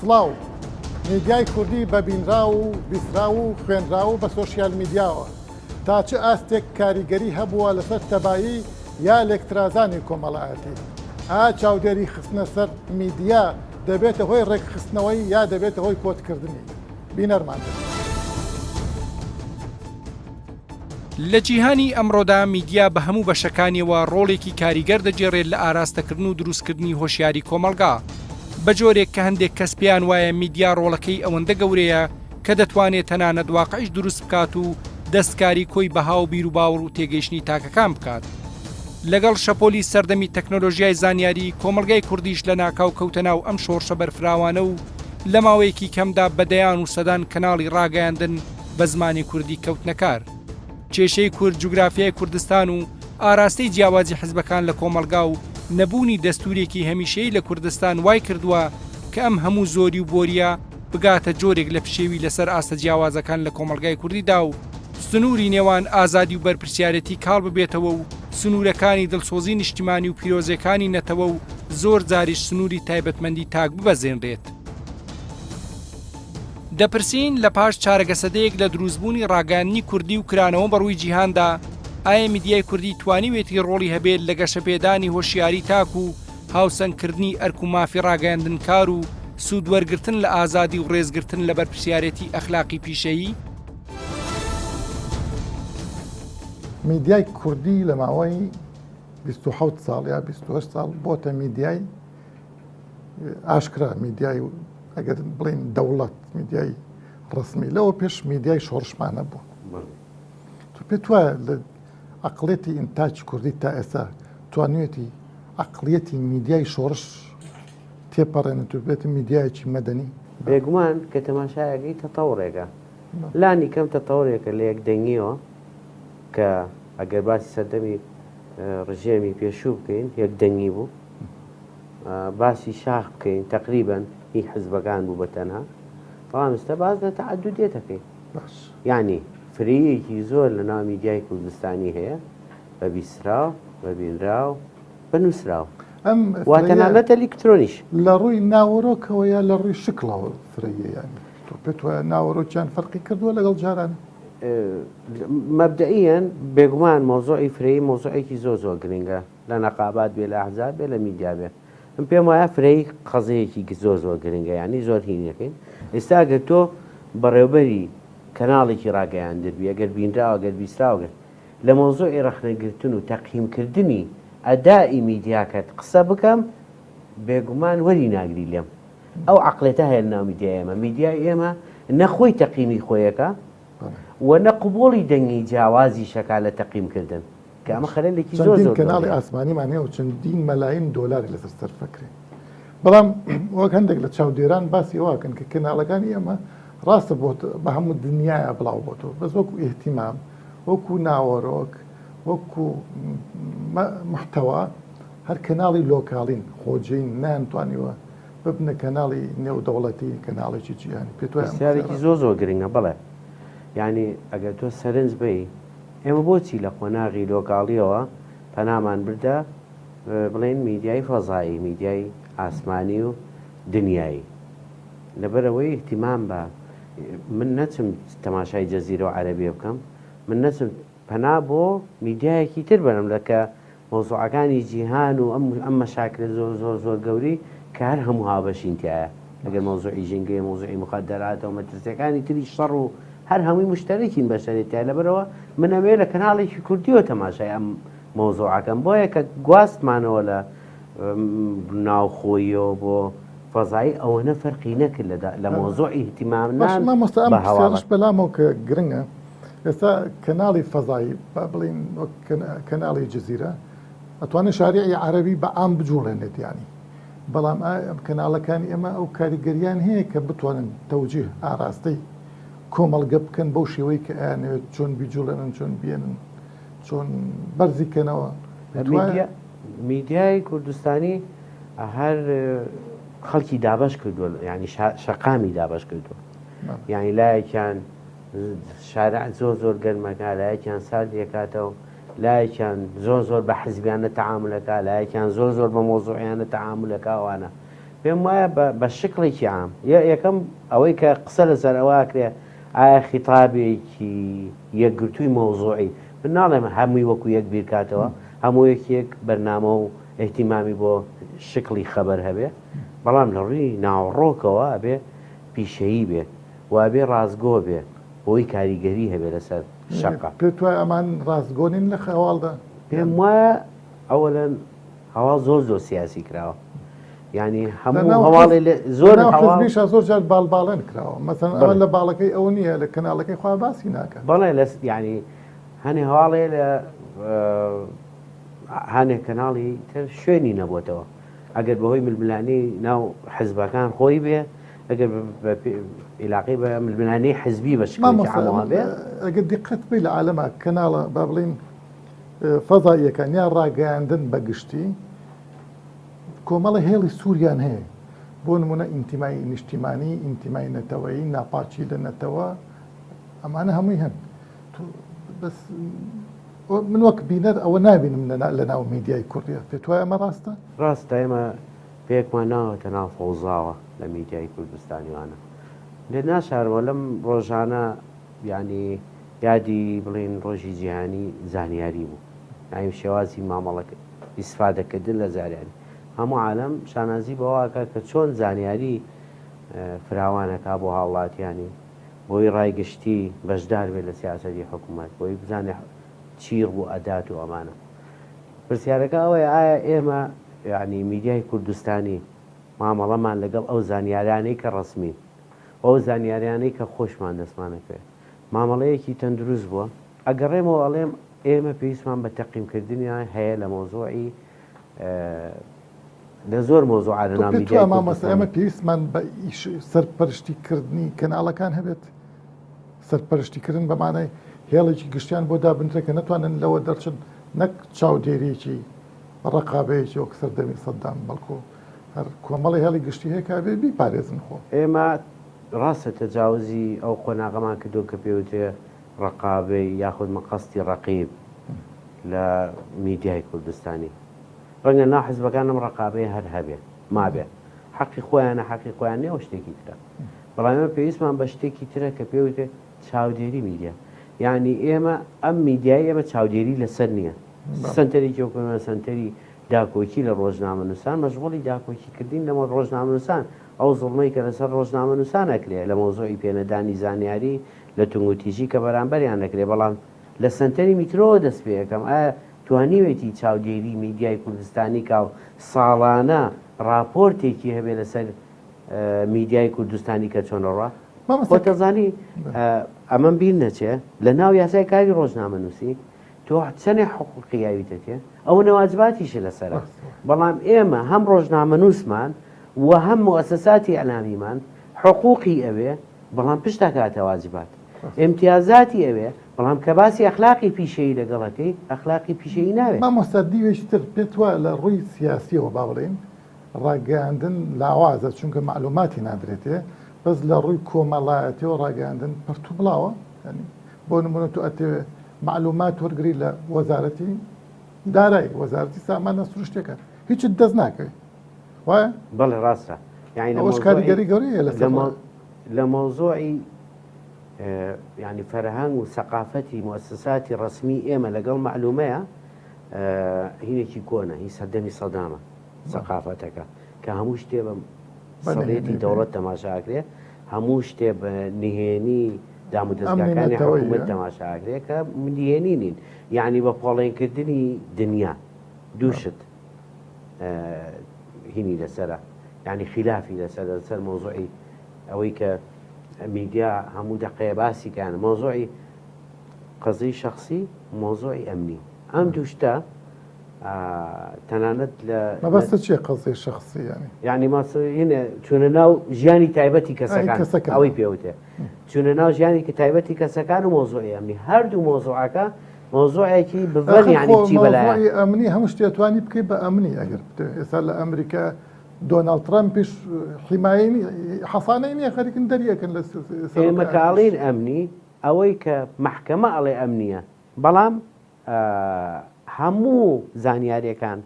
سڵاو. میدیای کوردی بە بینراو و بیستراو و خوێنراو و بە سۆشیال میدیاوە تا چ ئاستێک کاریگەری هەبووە لەسەر تەبایی یا لێکترازانی کۆمەڵایەتی؟ ئایا چاودێری خستنە سەر میدیا دەبێتە هۆی ڕێکخستنەوەی یا دەبێتە هۆی کۆتکردنی؟ بینەرمان بن. لە جیهانی ئەمڕۆدا میدیا بە هەموو بەشەکانیەوە ڕۆڵێکی کاریگەر دەگێڕێت لە ئاراستەکردن و دروستکردنی هۆشیاری کۆمەڵگا، بە جۆرێک کە هەندێک کەس پێیان وایە میدیا ڕۆڵەکەی ئەوەندە گەورەیە کە دەتوانێت تەنانەت واقعیش دروست بکات و دەستکاری کۆی بەها و بیروباوەڕ و تێگەیشتنی تاکەکان بکات. لەگەڵ شەپۆلی سەردەمی تەکنۆلۆژیای زانیاری، کۆمەڵگای کوردیش لەناکاو کەوتە ناو ئەم شۆڕشە بەرفراوانە و لە ماوەیەکی کەمدا بە دەیان و سەدان کەناڵی ڕاگەیاندن بە زمانی کوردی کەوتنە کار. کێشەی کورد، جوگرافیای کوردستان و ئاراستەی جیاوازی حزبەکان لە کۆمەڵگا و نەبوونی دەستوورێکی هەمیشەیی لە کوردستان وای کردووە کە ئەم هەموو زۆری و بۆرییە بگاتە جۆرێک لە پشێوی لەسەر ئاستە جیاوازەکان لە کۆمەڵگای کوردیدا و سنووری نێوان ئازادی و بەرپرسیارێتی کاڵ ببێتەوە و سنوورەکانی دڵسۆزی نیشتیمانی و پیرۆزیەکانی نەتەوە و زۆر جاریش سنووری تایبەتمەندی تاک ببەزێنرێت. دەپرسین لە پاش چارەگە سەدەیەک لە دروستبوونی ڕاگەیاندنی کوردی و کرانەوە بە ڕووی جیهاندا، ئایا میدیای کوردی توانیوێتی ڕۆڵی هەبێت لە گەشەپێدانی هۆشیاری تاک و هاوسەنگکردنی ئەرک و مافی ڕاگەیاندنکار و سوودوەرگرتن لە ئازادی و ڕێزگرتن لە بەرپرسیارێتی ئەخلاقی پیشەیی؟ میدیای کوردی لە ماوەی 27 ساڵ یا 28 ساڵ بۆتە میدیای ئاشکرا میدیای ئەگەر بڵین دەوڵەت میدیای ڕسمی لەوە پێش میدیای شۆڕشمانە بوو تو پێت وایە لە عقلێتی ئینتاج کوردی تا ئێستا توانیوێتی عقلیەتی میدیای شۆڕش تێپەڕێنێت و بێتە میدیایەکی مەدەنی؟ بێگومان کە تەماشایەکەی تەتەوڕێکە لانی کەم تەتەوڕێکە لە یەکدەنگیەوە کە ئەگەر باسی سەردەمی ڕژێمی پێشوو بکەین یەکدەنگی بوو باسی شاخ بکەین تقریبا هی حزبەکان بوو بە تەنها بەڵام ئێستا باس لە تەعەدودیەت دەکەین یعنی فرەیەکی زۆر لە ناو میدیای کوردستانی هەیە بە بیستراو بە بینراو بە نووسراو ئەم و تەنانەت ئەلیکترۆنیش. لە ڕووی ناوەرۆکەوە یا لە ڕووی شکڵەوە فرەیە یانی تۆ پێت وایە ناوەرۆکیان فەرقی کردووە لەگەڵ جاران؟ مەبدەئیەن بێگومان مەوزوعی فرەیی مەوزوعێکی زۆر زۆر گرنگە لە نەقابات بێ لە ئەحزاب بێ لە میدیا بێ من پێم وایە فرەیی قەزەیەکی زۆر زۆر گرنگە یانی زۆر هینەکەین ئێستا ئەگەر تۆ بەڕێوبەری کەناڵێکی ڕاگەیاندن بی ئەگەر بینراوە گەر بیستراوە گەر لە مەوزوعی ڕەخنەگرتن و تەقیمکردنی ئەدائی میدیاکەت قسە بکەم بێگومان وەری ناگری لێم ئەو عەقڵێتە هەیە لەناو میدیای ئێمە میدیای ئێمە نە خۆی تەقیمی خۆیەکا و نە قبوڵی دەنگی جیاوازیشەکا لە تەقیمکردن کە ئەمە خەلەلێکی زۆر چەندین زۆر کەناڵی گەورەیە. ئاسمانیمان هەیە و چەندین مەلاین دۆلاری لەسەر سەرف ئەکرێ بەڵام وەک هەندێک لە چاودێران باسی ئەوە ئەکەن کە کەناڵەکانی ئێمە ڕاستە بۆت بە هەموو دنیایا بڵاو بۆتەوە بەس وەکو ئیهتیمام وەکو ناوەرۆک وەکو محتەوا هەر کەناڵی لۆکاڵین خۆجێین نەیانتوانیوە ببنە کەناڵی نێودەوڵەتی کەناڵێکی جیهانی پێت وایە ئەم قسەیە پرسیارێکی ڕاستە؟ زۆر زۆر گرنگە بەڵێ یانی ئەگەر تۆ سەرنج بەی ئێمە بۆچی لە قۆناغی لۆکاڵیەوە پەنامان بردە بڵێین میدیای فەزایی میدیای ئاسمانی و دنیایی لەبەرئەوەی ئیهتیمام بە من نەچم تەماشای جەزیرە و عەرەبیە بکەم من نەچم پەنا بۆ میدیایەکی تر بەرم لە کە مەوزوعەکانی جیهان و ئەم ئەم مەشاکلە زۆر زۆر زۆر گەورەی کە هەر هەموو هاوبەشین تیایە ئەگەر مەوزوعی ژینگەیە مەوزوعی مخدراتە و مەترسیەکانی تری شەڕ و هەر هەمووی مشتەرەکین بەشەرێت تیا لەبەرەوە من ئەمەوێ لە کەناڵێکی کوردیەوە تەماشای ئەم مەوزوعەکەم بۆیە کە گواستمانەوە لە ناوخۆییەوە بۆ فەزایی ئەوەنە فەرقی نەکرد لە لە مەوزوعی باش ئیهتیمامنان مامۆستا ئەم بە پرسیارەش هەواڵەکە. بەلامەوە کە گرنگە ئێستا کەناڵی فەزایی با بڵێین وەک کەناڵی جزیرە ئەتوانێت شاریعی عەرەبی بە عام بجوڵێنێت یانی بەڵام ئایا ئەم کەناڵەکانی ئێمە ئەو کاریگەریان هەیە کە بتوانن تەوجیه ئاراستەی کۆمەڵگە بکەن بەو شێوەی کە ئەیانەوێت چۆن بیجوڵێنن چۆن بێنن چۆن بەرزی کەنەوە پێت وایە؟ میدیا میدیای کوردستانی هەر خەڵکی دابەش کردووە یعنی شەقامی دابەش کردووە یعنی لایەکیان شارع زۆر زۆر گەرمەکە لایەکیان ساردیەکاتەوە لایەکیان زۆر زۆر بە حزبیانە تەعامولەکە لایەکیان زۆر زۆر بە مۆزوعیانە تەعامولەکە ئەوانە. پێم وایە بە شکڵێکی عام یەکەم ئەوەی کە قسە لەسەر ئەوە ئەکرێ ئایا خیتابێکی یەکگرتووی مەوزوعی من ناڵێم هەمووی وەکو یەک بیرکاتەوە هەموو یەکێک بەرنامە و ئیهتیمامی بۆ شکڵی خەبەر هەبێ بەڵام لە ڕووی ناوەڕۆکەوە ئەبێ پیشەیی بێ و ئەبێ ڕاستگۆ بێ بۆی کاریگەری هەبێ لەسەر شەقە. پێت وایە ئەمان ڕاستگۆ نین لە هەواڵدا؟ پێم وایە ئەوەلەن هەواڵ زۆر زۆر سیاسی کراوە یعنی هەموو هەواڵێ زۆر حزبیشە زۆر جار باڵ باڵێن کراوە مەسەن ئەوە لە باڵەکەی ئەو نییە لە کەناڵەکەی خوا باسی ناکە بەڵێ لە یعنی هەنێ هەواڵێ لە هەنێ کەناڵی تر شوێنی نەبووتەوە ئەگەر بەهۆی ململانی ناو حزبەکان خۆی بێ ئەگەر عیلاقی بە ململانی حزبی بە شکڵێکی عامەوە بێ ئەگەر دیقەت بی لە عالەما کەناڵە با بڵین فەزاییەکان یا ڕاگەیاندن بە گشتی کۆمەڵە هێڵی سووریان هەیە بۆ نمونە ئینتیمای نیشتیمانی ئینتیمای نەتەوەیی ناپاکی لە نەتەوە ئەمانە هەمووی هەن بەس من وەک بینەر ئەوە نابینم لە ناو میدیای کوردیە پێت وایە ئەمە ڕاستە؟ ڕاستە ئێمە پێکمان ناوەتە ناو فەوزاوە لە میدیای کوردستانیوانە لێت ناشارمەوە لەم ڕۆژانە یانی یادی بڵین ڕۆژی جیهانی زانیاری بوو یانی شێوازی مامەڵە ئیسفادەکردن لە زاریاری هەموو عالەم شانازی بەوە ئەکا کە چۆن زانیاری فراوانەکا بۆ هاوڵاتیانی بۆی ڕای گشتی بەشدار بێت لە سیاسەتی حکوومەت بۆی بزانێت چی ڕوو ئەدات و ئەمانە پرسیارەکە ئەوەیە ئایا ئێمە یعنی میدیای کوردستانی مامەڵەمان لەگەڵ ئەو زانیارانەی کە ڕەسمین و ئەو زانیاریانەی کە خۆشمان دەستمانەکەوێت مامەڵەیەکی تەندروست بووە؟ ئەگەڕێمەوە ئەڵێم ئێمە پێویستمان بە تەقیمکردنیان هەیە لە مەوزوعی لە زۆر مەوزوعا لە تۆ ناو پێت میدیای وایە مامۆستا کوردستانی. ئێمە پێویستمان بە ئیش سەرپەرشتی کردنی کەناڵەکان هەبێت؟ سەرپەرشتی کردن بە مانای هێڵێکی گشتیان بۆ دابنرێت کە نەتوانن لەوە دەرچن نەک چاودێریەکی ڕەقابەیەکی وەک سەردەمی سەدام بەڵکو هەر کۆمەڵی هێڵی گشتی هەیە کە ئەبێ بیپارێزن خۆ. ئێمە ڕاستە تەجاوزی ئەو قۆناغەمان کردووە کە پێوترێ ڕەقابەی یاخود مقەستی ڕەقیب لە میدیای کوردستانی. ڕەنگە ناو حزبەکان ئەم ڕەقابەیە هەر هەبێ مابێ. حەقی خۆیانە حەقی خۆیان نیە ئەوە شتێکی ترە. بەڵام ئێمە پێویستمان بە شتێکی ترە کە پێوترێ چاودێری میدیا. یانی ئێمە ئەم میدیای ئێمە چاودێری لەسەر نییە. سەنتەرێکی وەکو سەنتەری داکۆکی لە ڕۆژنامەنووسان مەشغوڵی داکۆکی کردین لە ڕۆژنامەنووسان ئەو زوڵمەی کە لەسەر ڕۆژنامەنووسان ئەکرێ لە مەوزوعی پێنەدانی زانیاری لە توندوتیژی کە بەرامبەریان دەکرێ بەڵام لە سەنتەری میترۆوە دەست پێ ئەکەم ئایا توانیوێتی چاودێری میدیای کوردستانی کا و ساڵانە ڕاپۆرتێکی هەبێ لەسەر میدیای کوردستانی کە چۆن ئەڕوا مامۆستا خۆت ئەزانی ئەمەم بیر نەچێ لە ناو یاسای کاری ڕۆژنامەنووسی تۆ چەنێ حقوقی یاویتەتێ ئەوەنە واجباتیشی لەسەرە بەڵام ئێمە هەم ڕۆژنامەنووسمان و هەم موئەسەساتی ئیعلامیمان حقوقی ئەوێ بەڵام پشت ئەکاتە واجبات ئیمتیازاتی ئەوێ بەڵام کە باسی ئەخلاقی پیشەیی لەگەڵ ئەکەی ئەخلاقی پیشەیی ناوێ. مامۆستا دیوێکی تر پێت وایە لە ڕووی سیاسیەوە با بڵێین ڕاگەیاندن لاوازە چونکە مەعلوماتی نادرێتێ بەس لە ڕووی کۆمەڵایەتیەوە ڕاگەیاندن پەرت و بڵاوە یانی بۆ نمونە تۆ ئەتەوێ مەعلومات وەرگری لە وەزارەتی دارایی وەزارەتی سامانە سروشتەکان هیچت دەست ناکەوێت وایە؟ بەڵێ ڕاستە یعنی لە ئەوەش مەوزوعی کاریگەری گەورەیە لەسەر لە مەو- لە مەوزوعی یعنی فەرهەنگ و سەقافەتی موئەسەساتی ڕەسمی ئێمە لەگەڵ مەعلومەیە هینێکی کۆنە هی سەردەمی سەدامە سەقافەتەکە کە هەموو شتێ بە سەڵێتی دەوڵەت تەماشاکرێ هەموو شتێ بە نهێنی دامودەزگاکانی حکوومەت تەماشاکرێ کە نهێنی نین یعنی بە پۆڵێنکردنی دنیا دوو شت هینی لەسرە یعنی خلافی لەسەر لەسەر مۆزوعی ئەوەی کە میدیا هەموو دەقەیە باسی کان مۆزوعی قەزیی شەخسی مۆزوعی ئەمنی ئەم دوو شتە تەنانەت لە مەبەستت چیە قەزیی شەخسی یانی؟ یانی هینە چوونە ناو ژیانی تایبەتی کەسەکان ئەوەی پێوتێ چوونە ناو ژیانی کە تایبەتی کەسەکان و مۆزوعی ئەمنی هەردوو مۆزوعەکە مۆزوعێکی بڤەن یانی چی بەلایە ئەمنی هەموو شتێ توانی بکەی بە ئەمنی ئەگەر ئێستا لە ئەمریکا دۆناڵد ترەمپیش حیمایەی حەسانەی نییە خەریکن دەریەکەن لە ئێمە کە ئەڵێین ئەمنی ئەوەی کە مەحکەمە ئەڵێ ئەمنییە بەڵام هەموو زانیاریەکان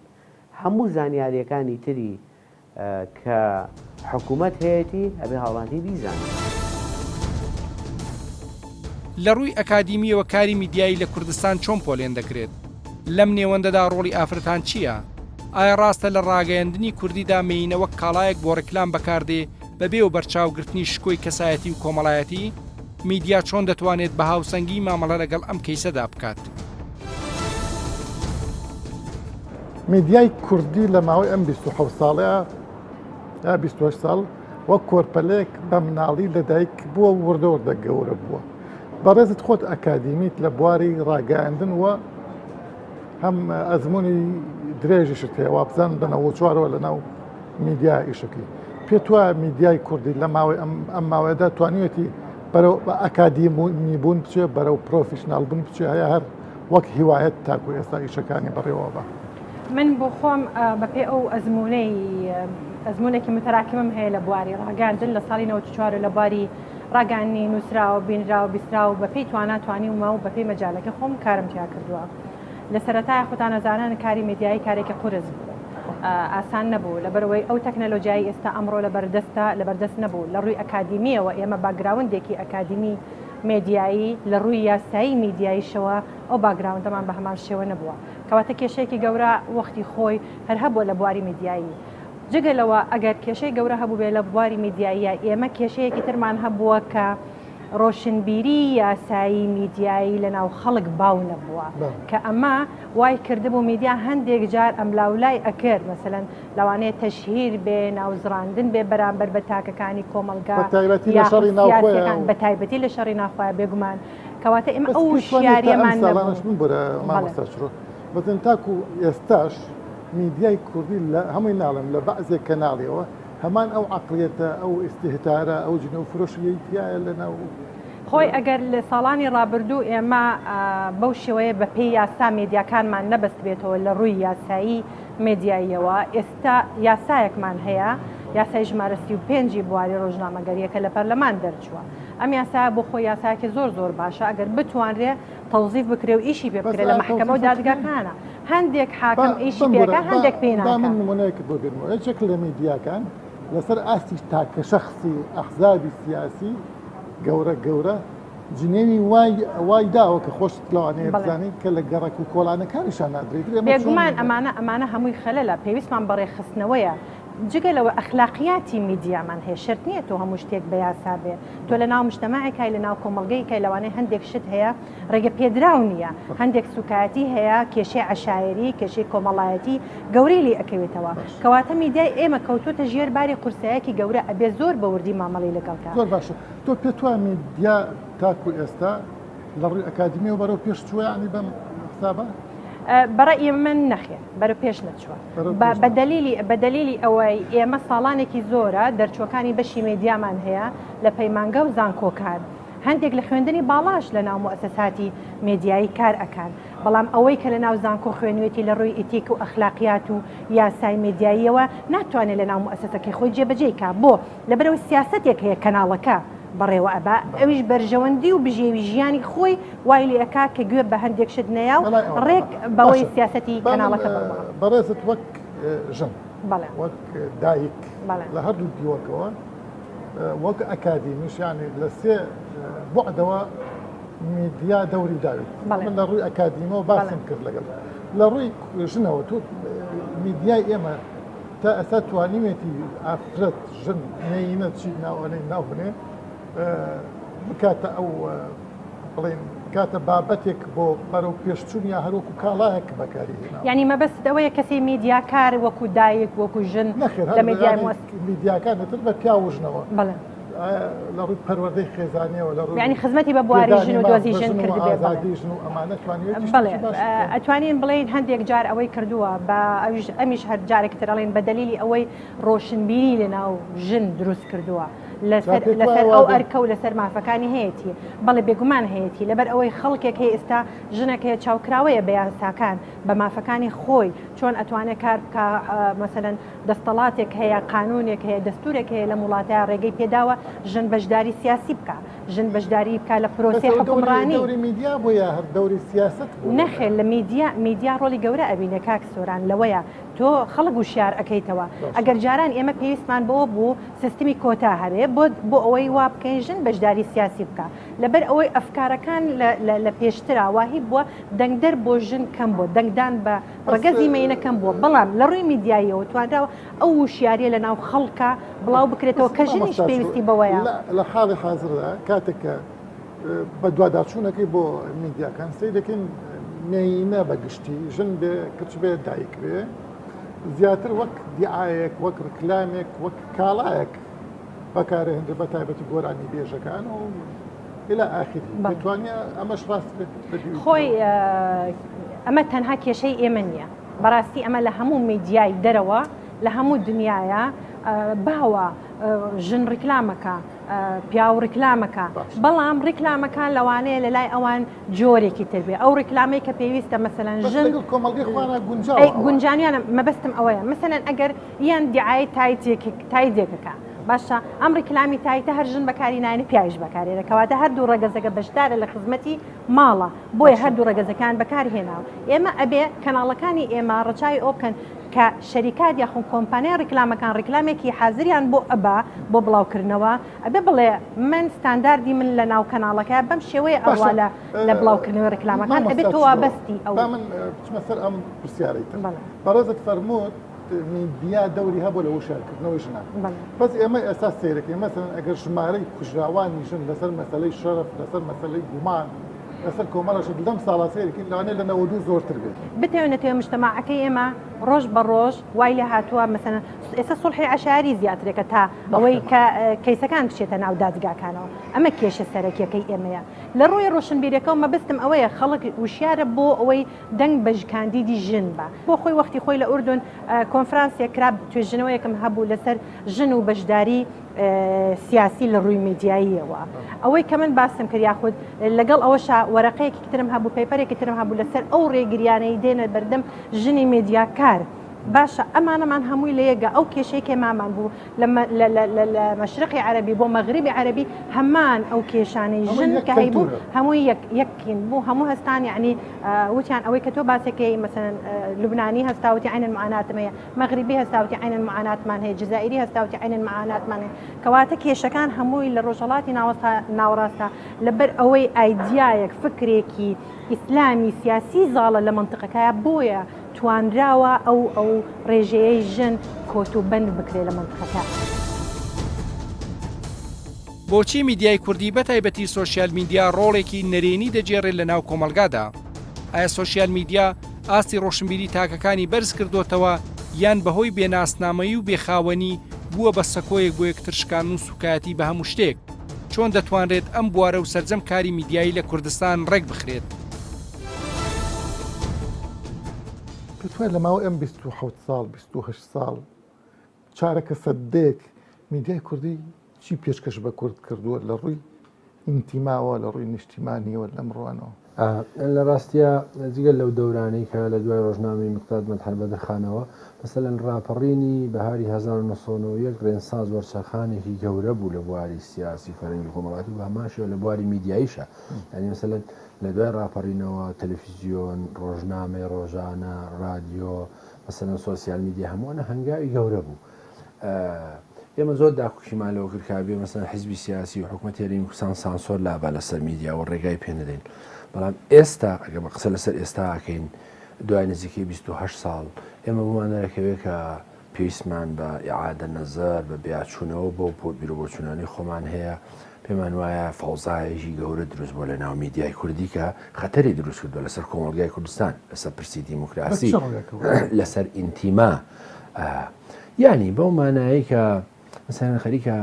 هەموو زانیاریەکانی تری. کە حکوومەت هەیەتی ئەبێ هاوڵاتی بیزانێت. لە ڕووی ئەکادیمییەوە کاری میدیایی لە کوردستان چۆن پۆلێن دەکرێت؟ لەم نێوەندەدا ڕۆڵی ئافرەتان چییە؟ ئایا ڕاستە لە ڕاگەیەندنی کوردیدا مێینە وەک کاڵایەک بۆ ڕیکلام بەکاردێ بەبێ وەبەرچاوگرتنی شکۆی کەسایەتی و کۆمەڵایەتی؟ میدیا چۆن دەتوانێت بە هاوسەنگی مامەڵە لەگەڵ ئەم کەیسەدا بکات؟ میدیای کوردی لە ماوەی ئەم 27 ساڵەیە یا 28 ساڵ وەک کۆرپەلێک بە مناڵی لەدایک بووە و وردە وردە گەورە بووە. بەڕێزت خۆت ئەکادیمیت لە بواری ڕاگەیاندن و هەم ئەزمموی درێژیشت هەیە وابزانم لە 94ەوە لە ناو میدیا ئیشەکەی پێت وایە میدیای کوردی لە ماوەی ئەم ماوەیەدا توانیوێتی بەرەو ئەکادیمی بوون بچێ بەرەو پرۆفیشناڵ بوون بچێ هەیە هەر وەک هیوایەت تاکو ئێستا ئیشەکانی بەڕێوە بە. من بۆ خۆم بەپێی ئەو ئەزموونەی ئەزموونێکی متراکمم هەیە لە بواری ڕاگەیاندن لە ساڵی 94 لە بواری ڕاگەیاندنی نووسراوە بینراوە بیستراوە بەپێی توانا توانیومە و بەپێی مەجالەکە خۆم کارم تیا کردووە لە سەرەتای خۆتان ئەزانن کاری میدیایی کارێکی قورس بوو ئاسان نەبوو لەبەرئەوەی ئەو تەکنەلۆجیای ئێستا ئەمڕۆ لەبەردەستە لەبەردەست نەبوو لە ڕووی ئەکادیمییەوە ئێمە background ێکی ئەکادیمی مێدیایی لە ڕووی یاسایی میدیاییشەوە ئەو background ەمان بە هەمان شێوە نەبووە کەواتە کێشەیەکی گەورە وەختی خۆی هەر هەبووە لە بواری میدیایی جگە لەوە ئەگەر کێشەی گەورە هەبووبێ لە بواری میدیاییە ئێمە کێشەیەکی ترمان هەبووە کە ڕۆشنبیری یاسایی میدیایی لە ناو خەڵک باو نەبووە کە ئەمە وای کردبوو میدیا هەندێک جار ئەملاولای ئەکرد مەسەلەن لەوانەیە تەشهیر بێ ناوزڕاندن بێ بەرامبەر بە تاکەکانی کۆمەڵگا بەتایبەتی لە شەڕی ناوخۆیان بەتایبەتی لە شەڕی ناوخۆیان بێگومان کەواتە ئێمە ئەو وشیاریەمان نەبوو. ببورە مامۆستا چرۆ بەزن تاکو ئێستاش میدیای کوردی لە هەمووی ناڵێم لە بەعزێک کەناڵیەوە هەمان ئەو عەقڵیەتە، ئەو ئیستیهتارە، ئەو جنێو فرۆشییەی تیایە لە ناو. خۆی ئەگەر لە ساڵانی ڕابردوو ئێمە بەو شێوەیە بە پێی یاسا مێدیاکانمان نەبەستبێتەوە لە ڕووی یاسایی مێدیاییەوە، ئێستا یاسایەکمان هەیە، یاسای ژمارە 35 ی بواری ڕۆژنامەگەرییە کە لە پەرلەمان دەرچووە. ئەم یاسایە بۆ خۆی یاسایەکی زۆر زۆر باشە ئەگەر بتوانرێ تەوزیف بکرێ و ئیشی پێ بکرێ لە مەحکەمە و دادگاکانە. هەندێک حاکم ئیشی پێکا هەندێک پێی ناکا. با من نمونەیەکت بۆ بێنمەوە یەکێک لە میدیاکان لەسەر ئاستی تاکە شەخسی ئەحزابی سیاسی گەورە گەورە جنێوی وای وای داوە کە خۆشت لەوانەیە بزانیت کە لە گەڕەک و کۆڵانەکانیشان نادرێت بێگومان ئەمانە ئەمانە هەمووی خەلەلە پێویستمان بە ڕێکخستنەوەیە جگە لەوە ئەخلاقیاتی میدیامان هەیە شەرت نییە تۆ هەموو شتێک بە یاسا بێ تۆ لە ناو مجتەماعێکای لە ناو کۆمەڵگەیەکای لەوانەیە هەندێک شت هەیە ڕێگە پێدراو نییە، هەندێک سوکایەتی هەیە، کێشەی عەشایەری، کێشەی کۆمەڵایەتی گەورەی لێ ئەکەوێتەوە. کەواتە میدیای ئێمە کەوتۆتە ژێر باری قورسایەکی گەورە ئەبێ زۆر بە وردی مامەڵەی لەگەڵ کا. زۆر باشە تۆ پێت وایە میدیا تاکو ئێستا لە ڕووی ئەکادیمیەوە بەرەو پێش چووە یانی بەم حسابە؟ بە ڕەئی من نەخێر بەرەو پێش نەچووە. بە دەلیلی بە دەلیلی ئەوەی ئێمە ساڵانێکی زۆرە دەرچووەکانی بەشی مێدیامان هەیە لە پەیمانگا و زانکۆکان، هەندێک لە خوێندنی باڵاش لە ناو موئەسەساتی مێدیایی کار ئەکان، بەڵام ئەوەی کە لە ناو زانکۆ خوێنوێتی لە ڕووی ئیتیک و ئەخلاقیات و یاسای مێدیاییەوە ناتوانێ لە ناو موئەسەسەکەی خۆی جێبەجێی کا، بۆ؟ لەبەرئەوەی سیاسەتێک هەیە کەناڵەکە بەڕێوە ئەبا، ئەویش بەرژەوەندی و بژێوی ژیانی خۆی وای لێ ئەکا کە گوێ بە هەندێک شت نەیا و ڕێک بەوەی سیاسەتی کەناڵەکە بڕوا. بەڕێزت وەک ژن، وەک دایک لە هەردوو دیوەکەوە، وەک ئەکادیمیش یانی لە سێ بوعدەوە میدیا دەوری داویت من لە ڕووی ئەکادیمەوە باسم کرد لەگەڵ لە ڕووی ژنەوە تۆ میدیای ئێمە تا ئێستا توانیوێتی ئافرەت ژن مێینە چی ناوانەی ناو بنێ بکاتە ئەو بڵێن بکاتە بابەتێک بۆ بەرەو پێشچون یا هەروەکو کاڵایەک بەکاری هێناوە. یانی مەبەستت ئەوەیە کەسی میدیاکار وەکو دایک وەکو ژن لە میدیای مۆس. میدیاکان ئیتر بە پیاو و ژنەوە. بەڵێ. لە ڕووی پەروەردەی خێزانیەوە لە ڕووی یانی خزمەتی بە بواری ژن و دۆزی ژن کردبێ. ئازادی ژن و ئەمانە توانیویەتی شتێکی باش بکات. ئەتوانین بڵێین هەندێک جار ئەوەی کردووە بە ئەویش ئەمیش هەر جارێکی تر ئەڵێین بە دەلیلی ئەوەی ڕۆشنبیری لە ناو ژن دروست کردووە. لەسەر لەسەر ئەو ئەرکە و لەسەر مافەکانی هەیەتی بەڵێ بێگومان هەیەتی لەبەر ئەوەی خەڵکێک هەیە ئێستا ژنێک هەیە چاوکراوەیە بە یاساکان بە مافەکانی خۆی چۆن ئەتوانێت کار بکە مەسەلەن دەستەڵاتێک هەیە قانونێک هەیە دەستورێک هەیە لەم وڵاتە ڕێگەی پێداوە ژن بەشداری سیاسی بکە ژن بەشداری بکە لە پرۆسەی حکومڕانی دەوری میدیا بۆ یا هەر دەوری سیاسەت نەخێر لە میدیا میدیا ڕۆڵی گەورە ئەبینێ کاک سۆران لەوەیە. تۆ خەڵک وشیار ئەکەیتەوە. ئەگەر جاران ئێمە پێویستمان بەوە بوو سیستمی کۆتا هەبێ بۆ بۆ ئەوەی وا بکەین ژن بەشداری سیاسی بکا لەبەر ئەوەی ئەفکارەکان لە لە لە پێشترا واهی بووە دەنگدەر بۆ ژن کەم بووە دەنگدان بە ڕەگەزی مێینە کەم بووە بەڵام لە ڕووی میدیاییەوە توانراوە ئەو وشیاریە لە ناو خەڵکا بڵاو بکرێتەوە کە ژنیش پێویستی بەوەیە. لە حاڵی حازردا کاتێک کە بەدواداچوونەکەی بۆ میدیاکان سەیر دەکەین مێینە بە گشتی ژن بێ کچ بێ دایک بێ زیاتر وەک دیعایەک وەک ڕکلامێک وەک کاڵایەک بەکارهێنرێ بە تایبەتی گۆرانی بێژەکان و إلى آخره دەتوانێ ئەمەش ڕاست بێت خۆی ئەمە تەنها کێشەی ئێمە نییە بەڕاستی ئەمە لە هەموو میدیای دەرەوە لە هەموو دنیاە باوە ژن ڕیکلامەکە پیاو ڕیکلامەکە بەڵام ڕیکلامەکان لەوانەیە لە لای ئەوان جۆرێکی تر بێ ئەو ڕیکلامەی کە پێویستە مەسەلەن ژن گونجانیانە مەبەستم ئەوەیە مەسەلەن ئەگەر یان دیعای تایتێکەکە باشە ئەم ڕیکلامی تایتە هەر ژن بەکاری نایەنی پیاویش بەکارێنە کەواتە هەردوو ڕەگەزەکە بەشدارە لە خزمەتی ماڵە بۆیە هەردوو ڕەگەزەکان بەکار هێناوە ئێمە ئەبێ کەناڵەکانی ئێمە ڕەچاوی ئەو بکەن کە شەریکات یاخون کۆمپانیای ڕیکلامەکان ڕیکلامێکی حازریان بۆ ئەبا بۆ بڵاوکردنەوە ئەبێ بڵێ من ستانداردی من لە ناو کەناڵەکە بەم شێوەیە ئەڕوا لە لە بڵاوکردنەوەی ڕیکلامەکان ئەبێ تۆ وابەستی ئەو با من بچمە سەر ئەم پرسیارەی تر بەڕێزت فەرمووت میدیا دەوری هەبوو لە وشیارکردنەوەی ژنان بەس ئێمە ئێستا سەیرەکەین مەسەلەن ئەگەر ژمارەی کوژراوانی ژن لەسەر مەسەلەی شەرەف لەسەر مەسەلەی گومان لەسەر کۆمەڵە شت لەم ساڵە سەیرکەین لەوانەیە لە 92 زۆرتر بێت. بتەوێ نەتەوێ مجتەماعەکەی ئێمە ڕۆژ بە ڕۆژ وای لێ هاتووە مەسەلەن ئێستا سوڵحی عەشایەری زیاترێکە تا ئەوەی کە کەیسەکان بچێتە ناو دادگاکانەوە ئەمە کێشە سەرەکیەکەی ئێمەیە لە ڕووی ڕۆشنبیرەکەوە مەبەستم ئەوەیە خەڵک وشیارە بۆ ئەوەی دەنگ بە کاندیدی ژن بە بۆ خۆی وەختی خۆی لە ئوردون کۆنفرانسێک کرا توێژینەوەیەکم هەبوو لەسەر ژن و بەشداری سیاسی لە ڕووی میدیاییەوە ئەوەی کە من باسم کرد یاخود لەگەڵ ئەوەشا وەرەقەیەکی ترم هەبوو paper ێکی ترم هەبوو لەسەر ئەو ڕێگریانەی دێنە بەردەم ژنی میدیاکار باشە ئەمانەمان هەمووی لە یەکگا ئەو کێشەی کە مامان بوو لە مەشرقی عەرەبی بۆ مەغریبی عەرەبی هەمان ئەو کێشانەی ژن کە هەیبوو هەمووی یەک یەکین بوو هەموو هەستان یعنی وتیان ئەوەی کە تۆ باسەکەی مەسەن لوبنانی هەستاوتی عینەن معاناتم هەیە مەغریبی هەستاوتی عینەن معاناتمان هەیە جزائری هەستاوتی عینەن معاناتمان هەیە کەواتە کێشەکان هەمووی لە ڕۆژهەڵاتی ناوەستا ناوەڕاستە لەبەر ئەوەی ئایدیایەک فکرێکی ئیسلامی سیاسی زاڵە لە مەنتقەکەیا بۆیە توانراوە ئەو ئەو ڕێژەیەی ژن کۆت و بەند بکرێ لە مەنتقەکە. بۆچی میدیای کوردی بەتایبەتی سۆشیال میدیا ڕۆڵێکی نەرێنی دەگێڕێت لەناو کۆمەڵگادا؟ ئایا سۆشیال میدیا ئاستی ڕۆشنبیری تاکەکانی بەرز کردۆتەوە یان بەهۆی بێ ناسنامەیی و بێ خاوەنی بووە بە سەکۆیەک بۆ یەکتر شکاندن و سوکایەتی بە هەموو شتێک؟ چۆن دەتوانرێت ئەم بوارە و سەرجەم کاری میدیایی لە کوردستان ڕێک بخرێت؟ پێت وایە لە ماوەی ئەم 27 ساڵ 28 ساڵ چارەکە سەدەیەک میدیای کوردی چی پێشکەش بە کورد کردووە لە ڕووی ئینتیماوە لە ڕووی نیشتیمانیەوە لەم ڕوانەوە؟ لە ڕاستیا جگە لەو دەورانەی کە لە دوای ڕۆژنامەی میقداد مەدحەت بەدرخانەوە، مەسەلەن ڕاپەڕینی بەهاری 1991 ڕێنسانس وەرچەرخانێکی گەورە بوو لە بواری سیاسی فەرهەنگی کۆمەڵایەتی و بە هەمان شێوە لە بواری میدیاییشا یانی مەسەلەن لە دوای ڕاپەڕینەوە تەلەفیزیۆن، ڕۆژنامەی ڕۆژانە، ڕادیۆ، مەسەلەن سۆسیال میدیا هەموو ئەوانە هەنگاوی گەورە بوو. ئێمە زۆر داکۆکیمان لەوە کرد کە بێ مەسەلەن حیزبی سیاسی و حکومەتی هەرێمی کوردستان سانسۆر لابا لەسەر میدیا و ڕێگای پێ نەدەین بەڵام ئێستا ئەگەر بە قسە لەسەر ئێستاکەین دوای نزیکەی 28 ساڵ ئێمە بۆمان دەرەکەوێت کە پێویستمان بە ئیعادە نەزەر بە بیاچوونەوە بۆ بیرۆبۆچوونانی خۆمان هەیە پێمان وایە فەوزایەکی گەورە دروست بووە لە ناو میدیای کوردی کە خەتەری دروست کردووە لەسەر کۆمەڵگای کوردستان لەسەر پرسی دیموکراسی لەسەر ئینتیما یانی بەو مانایەی کە مەسەلەن خەریکە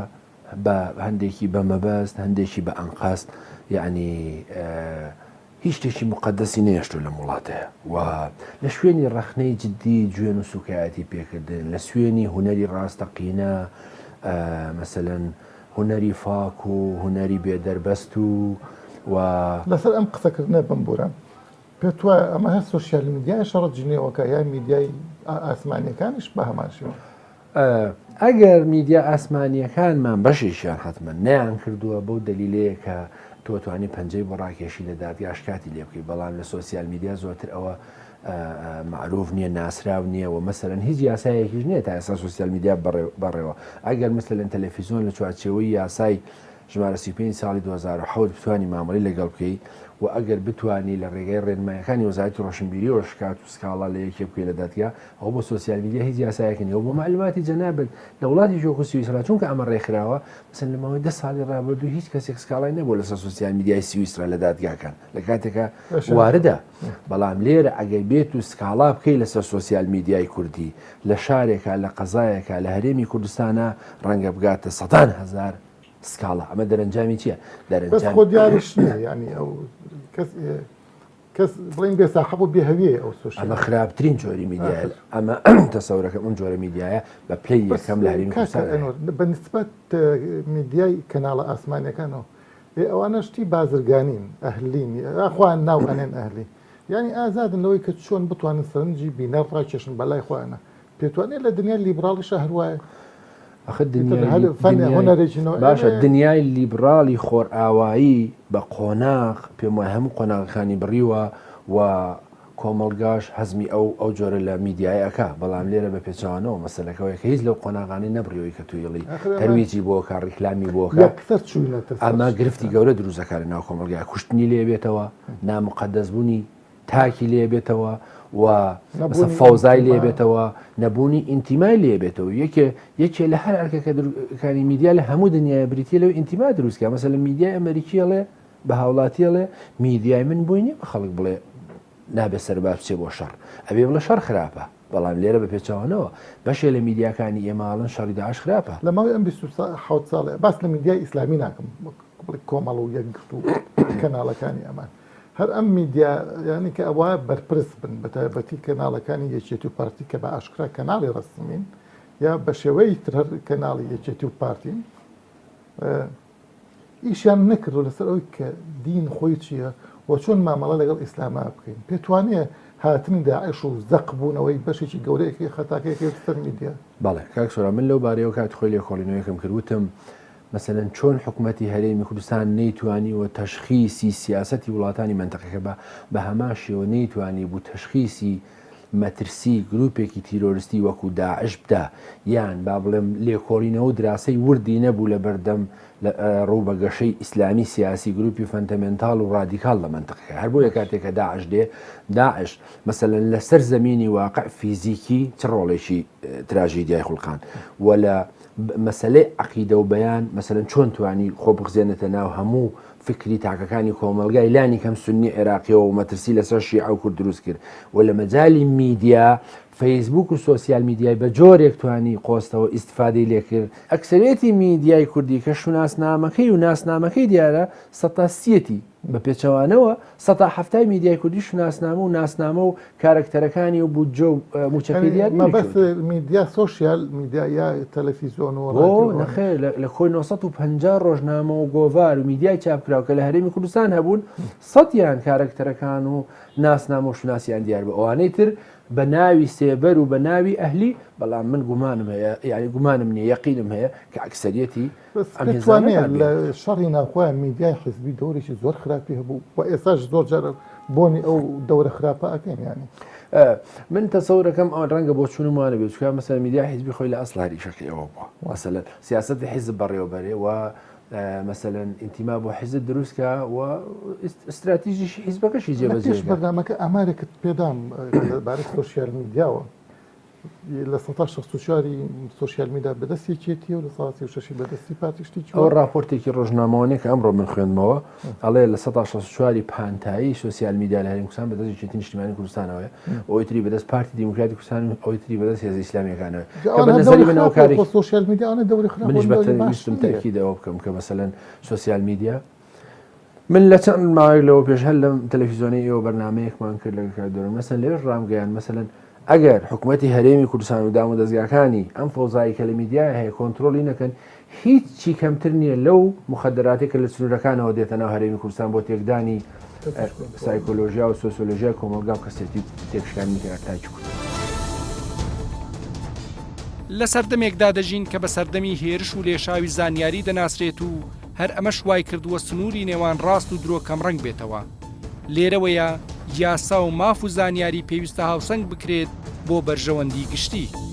بە هەندێکی بە مەبەست هەندێکی بە ئەنقەست یعنی هیچ شتێکی مقدەسی نێشتو لەم وڵاتەیە و لە شوێنی ڕەخنەی جددی جوێن و سوکایەتی پێکردن لە سوێنی هونەری ڕاستەقینە مەسەلەن هونەری فاک و هونەری بێدەربەست و و لەسەر ئەم قسەکردنە بمبورە پێت وایە ئەمە هەر سۆشیال میدیای شەڕە جنێوەکە یان میدیای ئاسمانیەکانیش بە هەمان شێوە؟ ئەگەر میدیا ئاسمانیەکانمان بەشێکیان حەتمەن نەیان کردووە بەو دەلیلەیە کە تۆ توانی پەنجەی بۆ ڕاکێشی لە دادگا شکاتی لێ بکەی بەڵام لە سۆسیال میدیا زۆرتر ئەوە. مەعروف نییە، ناسراو نییە و مەسەلەن هیچ یاسایەکیش نییە تا ئێستا سۆسیال میدیا بەڕێوە. ئەگەر مەسەلەن تەلەفیزۆن لە چوارچێوەی یاسای ژمارە 35 ساڵی 2007 بتوانی مامەڵەی لەگەڵ بکەی و ئەگەر بتوانی لە ڕێگای ڕێنمایەکانی وەزارەتی ڕۆشنبیریەوە شکات و سکاڵا لە یەکێ بکەی لە دادگا ئەوە بۆ سۆسیال میدیا هیچ یاسایەک نییە و بۆ مەعلوماتی جەنابت لە وڵاتێکی وەکو سویسرا چونکە ئەمە ڕێکخراوە مەسەلەن لە ماوەی دە ساڵی ڕابردوو هیچ کەسێک سکاڵای نەبووە لەسەر سۆسیال میدیای سویسرا لە دادگاکان لە کاتێکا واردە بەڵام لێرە ئەگەر بێت و سکاڵا بکەی لەسەر سۆسیال میدیای کوردی لە شارێکا لە قەزایەکا لە هەرێمی کوردستانا ڕەنگە بگاتە سەدان هەزار سکاڵا ئەمە دەرەنجامی چییە؟ بەس خۆ دیاریش نییە یانی ئەو کەس کەس بڵێن بێ ساحەب و بێ هەویە ئەو سۆشیال ئەمە خراپترین جۆری میدیایە ئەمە تەسەورەکەم ئەم جۆرە میدیایە بە پلەی یەکەم لە هەرێمی کوردستان هەیە. بە نسبەت میدیای کەناڵە ئاسمانیەکانەوە ئێ ئەوانە شتی بازرگانین ئەهلین خۆیان ناو ئەنێن ئەهلی یانی ئازادن لەوەی کە چۆن بتوانن سەرنجی بینەر ڕاکێشن بەلای خۆیانە پێتوانێت لە دنیای لیبراڵیشا هەر وایە ئەخر باشە دنیای لیبراڵی خۆرئاوایی بە قۆناغ پێم وایە هەموو قۆناغەکانی بڕیوە و کۆمەڵگاش هەزمی ئەو ئەو جۆرە لە میدیای ئەکا بەڵام لێرە بە پێچەوانەوە مەسەلەکەوەیە کە هیچ لەو قۆناغانەی نەبڕیەوەی کە تویڵی تەرویجی بۆ کە ڕیکلامی بۆ کە یەکسەر چووینەتە سەر ئەمە گرفتی گەورە دروست دەکات لە ناو کۆمەڵگا کوشتنی لێ بێتەوە نامقەدەس بوونی تاکی لێ بێتەوە و مەسە فەوزای لێ بێتەوە نەبوونی ئینتیمای لێ بێتەوە یەکێ یەکێ لە هەر ئەرکەکانی میدیا لە هەموو دنیای بریتە لەو ئینتیما دروستکە مەسە لە میدیای ئەمریکی ئەڵێ بە هاوڵاتی ئەڵێ میدیای من بۆی نیە بە خەڵک بڵێ نابێ سەرباز بچێ بۆ شەڕ ئەبێ بڵێ شەڕ خراپە بەڵام لێرە بە پێچەوانەوە بەشێ لە میدیاکانی ئێمە ئەڵێن شەڕی داعش خراپە. لە ماوەی ئەم 27 ساڵەیە باس لە میدیای ئیسلامی ناکەم وەک بڵێ کۆمەڵ و یەکگرتوو و کەناڵەکانی ئەمان هەر ئەم میدیا یانی کە ئەوە بەرپرس بن بە تایبەتی کەناڵەکانی یەکێتی و پارتی کە بە ئاشکرا کەناڵی ڕەسمین یا بە شێوەی تر هەر کەناڵی یەکێتی و پارتین ئیشیان نەکردوە لەسەر ئەوەی کە دین خۆی چییە و چۆن مامەڵە لەگەڵ ئیسلاما بکەین پێتوانیە هاتنی داعش و زەق بوونەوەی بەشێکی گەورەیەکی خەتاکەی کەوێتە سەر میدیا؟ بەڵێ کاک سۆران من لەو بارەیەوە کاتی خۆی لێکۆڵینەوەیەکم کرد وتم مەسەلەن چۆن حکومەتی هەرێمی کوردستان نەیتوانیوە تەشخیسی سیاسەتی وڵاتانی مەنتەقەکە بە بە هەمان شێوە نەیتوانی بوو تەشخیسی مەترسی گروپێکی تیرۆرستی وەکو داعش بدا یان با بڵێم لێکۆڵینەوە و دراسەی وردی نەبوو لە بەردەم ڕوو بە گەشەی ئیسلامی سیاسی گروپی فەنتەمێنتاڵ و ڕادیکاڵ لە مەنتقەکە هەر بۆیە کاتێک کە داعش دێ داعش مەسەلەن لەسەر زەمینی واقع فیزیکی چ ڕۆڵێکی تراژیدیای خوڵقان و لە مەسەلەی عەقیدە و بەیان مەسەلەن چۆن توانی خۆ بخزێنێتە ناو هەموو فکری تاکەکانی کۆمەڵگای لانی کەم سوننی عێراقیەوە و مەترسی لەسەر شیعە و کورد دروست کرد و لە مەجالی میدیا فەیسبوک و سۆسیال میدیای بە جۆرێک توانی قۆستەوە ئیستفادەی لێکرد ئەکسەرێتی میدیای کوردی کە شوناسنامەکەی و ناسنامەکەی دیارە سەتا سیەتی بە پێچەوانەوە سەتا حەفتای میدیای کوردی شوناسنامە و ناسنامە و کارەکتەرەکانی و بودجە و مووچەکەی دیار نییە مەبەست میدیا سۆشیال میدیا یا تەلەفیزیۆن و بۆ ڕادیۆ نەخێر لە کۆی 950 ڕۆژنامە و گۆڤار و میدیای چاپکراو کە لە هەرێمی کوردستان هەبوون سەدیان کارەکتەرەکان و ناسنامە و شوناسیان دیار بوو ئەوانەی تر بە ناوی سێبەر و بە ناوی ئەهلی بەڵام من گومانم هەیە یانی گومانم نییە یەقینم هەیە کە ئەکسەریەتی بەس ئەم پێت هێزانە وانیە بابێت. لە شەڕی ناوخۆیان میدیای حیزبی دەورێکی زۆر خراپی هەبوو و ئێستاش زۆر جار بۆنی ئەو دەورە خراپە ئەکەین یانی. من تەسەورەکەم ئەوە ڕەنگە بۆچوونم وانە بێت چونکە مەسەلەن میدیای حیزبی خۆی لە ئەسڵ هەر ئیشەکەی ئەوە بووە مەسەلەن سیاسەتی حیزب بەڕێوەبەرێ و مەسەلەن ئینتیما بۆ حیزب دروست کا و ئیستراتیژیشی حیزبەکەشی لە جێبەجێ پێش کا. بەرنامەکە ئامارێکت پێدام لەبارەی سۆشیال میدیاوە لە سەتا 64 ی سۆشیال میدیا بەدەست یەکێتیە و لە سەدا 36 ی بەدەستی پارتی شتێکی ئەوە وا. ڕاپۆرتێکی ڕۆژنامەوانیە کە ئەمڕۆ من خوێندمەوە ئەڵێ لە سەتا 64 ی پانتایی سۆسیال میدیا لە هەرێمی کوردستان بەدەست یەکێتی نیشتیمانی کوردستانەوەیە ئەوی تری بەدەست پارتی دیموکراتی کوردستان و ئەوی تری بەدەست هێزە ئیسلامیەکانەوەیە جا کە بە ئەوانە هەر نەزەری دەوری من ئەوە خراپە خۆ کارێکی سۆشیال میدیا ئەوانە دەوری خراپە منیش و بە دەوری باش ویستم نییە. تەئکید ئەوە بکەم کە مەسەلەن سۆسیال میدیا من لە چەند ماوەیەک لەوە پێش هەر لەم تەلەفیزیۆنەی ئێوە بەرنامەیەکمان کرد لەگەڵ کاک دۆرم مەسەن لەوێش ڕامگەیان مەسەلەن ئەگەر حکوومەتی هەرێمی کوردستان و دام و دەزگاکانی ئەم فەوزایی کە لە میدیای هەیە کۆنترۆڵی نەکەن هیچی کەمتر نییە لەو مخدراتی کە لە سنوورەکانەوە دێتە ناو هەرێمی کوردستان بۆ تێکدانی سایکۆلۆژیا و سۆسیۆلۆژیای کۆمەڵگا و کەسێتی تێکشکاندنی تاکی کورد. لە سەردەمێکدا دەژین کە بە سەردەمی هێرش و لێشاوی زانیاری دەناسرێت و هەر ئەمەش وایکردووە سنووری نێوان ڕاست و درۆ کەمڕەنگ بێتەوە. لێرەوەیە یاسا و ماف و زانیاری پێویستە هاوسەنگ بکرێت بۆ بەرژەوەندی گشتی.